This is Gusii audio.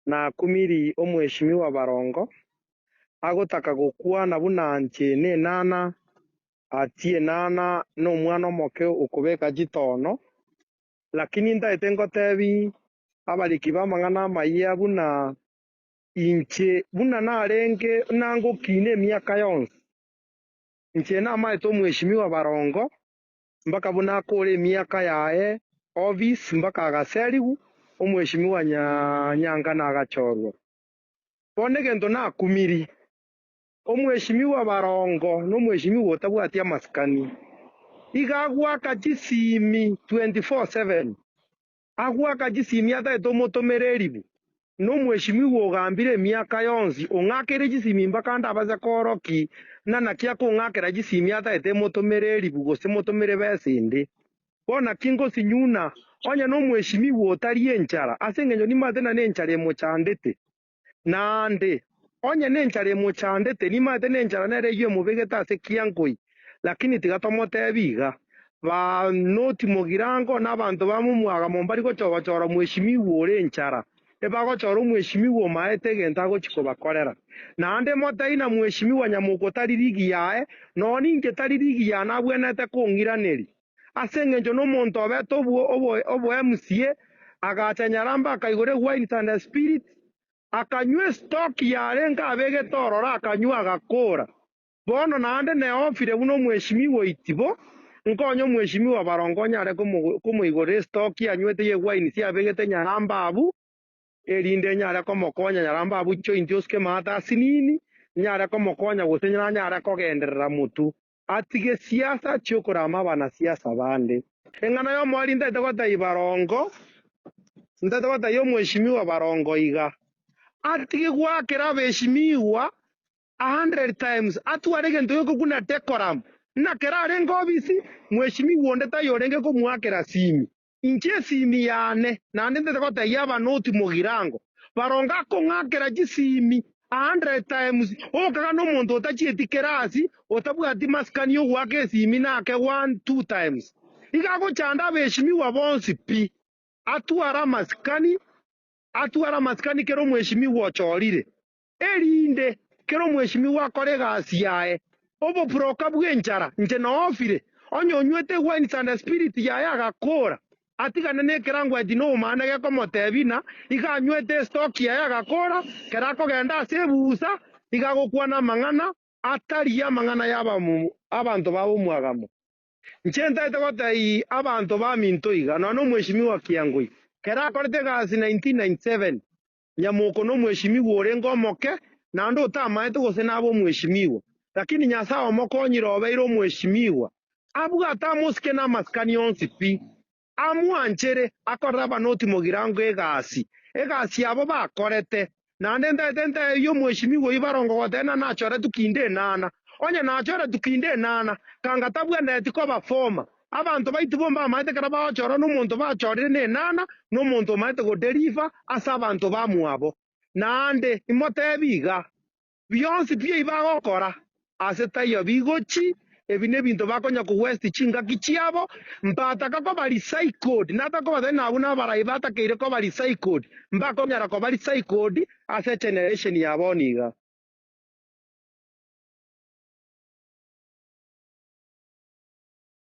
Nakumiri omweshimiwa Barongo agotaka gokwana buna nche nenana ati enana nomwana omoke okobeka chitono, lakini ntaete ngotebi abariki b'amang'ana amayia buna inche buna narenge nangokina emiaka yonsi. Inche namaete omweshimiwa Barongo mpaka buna akore emiaka yaye office mpaka agaserigwa, omweshimiwa Nyangana agachorwa. Bono egento nakumiri, omweshimiwa Barongo nomweshimiwa otabwati amasikani, iga agoaka chisimi 24/7, Agoaka chisimi atagete omotomere eribu, na omweshimiwa ogambire emiaka yonsi ong'akeire chisimi mpaka ndabase kooroki ng'a naki akong'akera chisimi atagete emotomere eribu gose motomere besa ende. Bono naki ngosinyuna onye nomweshimiwa otari enchara, ase engencho nimanyete ng'a nenchara emochandete. Naende, onye nenchara emochandete, nimanyete nenchara nere eyio emobegete ase kiankoi, lakini tiga tomotebi iga, Ba noti mogirango na abanto ba momwagamo mbari gochora mweshimiwa ore enchara, ebagochora omweshimiwa omaete egento agochia kobakorera. Naende motebie na mweshimiwa nyamoko tari ligi yaye, nonya ninche tari ligi yane abwenerete kong'iraneria. Ase engencho nomonto obete oboMCA, agacha Nyaramba akaigora ewines and spirits, akanywa estoki yarenge abegete ororo akanywa agakora. Bono naende neofire buna omweshimiwa oitibo, nkonye omweshimiwa Barongo onyare komoigorera estoki anywete y'ewines abegete Nyaramba abwo, erinde nyare komokonya Nyaramba abwo joint osike maate asinini, nyare komokonya gose nanyare kogenderera motwe. Atige siasa chi'okorama abanasiasa bande. Eng'ana y'omoerio ntaete gotebia barongo, ntaete gotebia omweshimiwa barongo iga, atige goakera abeshimiwa a hundred times, atware egento gekobuna decorum, ng'a kero arenge obisi, mweshimiwa onde taiyo orenge komoakera simi. Inche esimi yane, naende ntete gotebia abanoti mogirango, baronge akong'akera chisimi a hundred times, okaga nomonto otachieti kerasi, otabwati masikani ogoaka esimi nake one two times. Iga agochanda abeshimiwa bonsi pi. Atware amasikani, atware amasikani kera omweshimiwa ochorire. Erinde kera omweshimiwa akore egasi yaye, obopuroka bw'enchara, inche noofire, onye onywete ewines and spirit yaye agakora, atigane nekerangweti nobomaene gekomotebia ng'a iga anywete estoki yaye agakora, kero akogenda ase ebusa iga agokwana amang'ana atari amang'ana y'abanto ba omwagamo. Inche ntaete gotebia abanto baminto iga, nonya nomweshimiwa Kiangoi, kero akorete egasi 1997, Nyamoko nomweshimiwa orenge omoke, naende otamaete gose nabe omweshimiwa. Lakini Nyasae omokonyire obeire omweshimiwa, abwate amosike namasikani onsi pi, amwanchere akorere abanoti mogirango egasi, egasi yabo bakorete. Naende ntaete nteebie omweshimiwa oyio barongo goteba ng'a nachoretwe kinde enana. Onye nachoretwe kinde enana, kanga tabwenereti koba former. Abanto baito bo mbamaete ekero bagochorwa nomonto bachorire nenana, nomonto omaete godeliver ase abanto bamwabo. Naende imotebi iga, bionsi pi ebi bagokora, ase taiyo bigochi, ebi nebinto bakonya kowesti chingaki chiabo, mbataka koba recycled, nataka kobatebia nabwo nabarai batakeire koba recycled, mbakonyara koba recycled ase egeneration ya bono iga.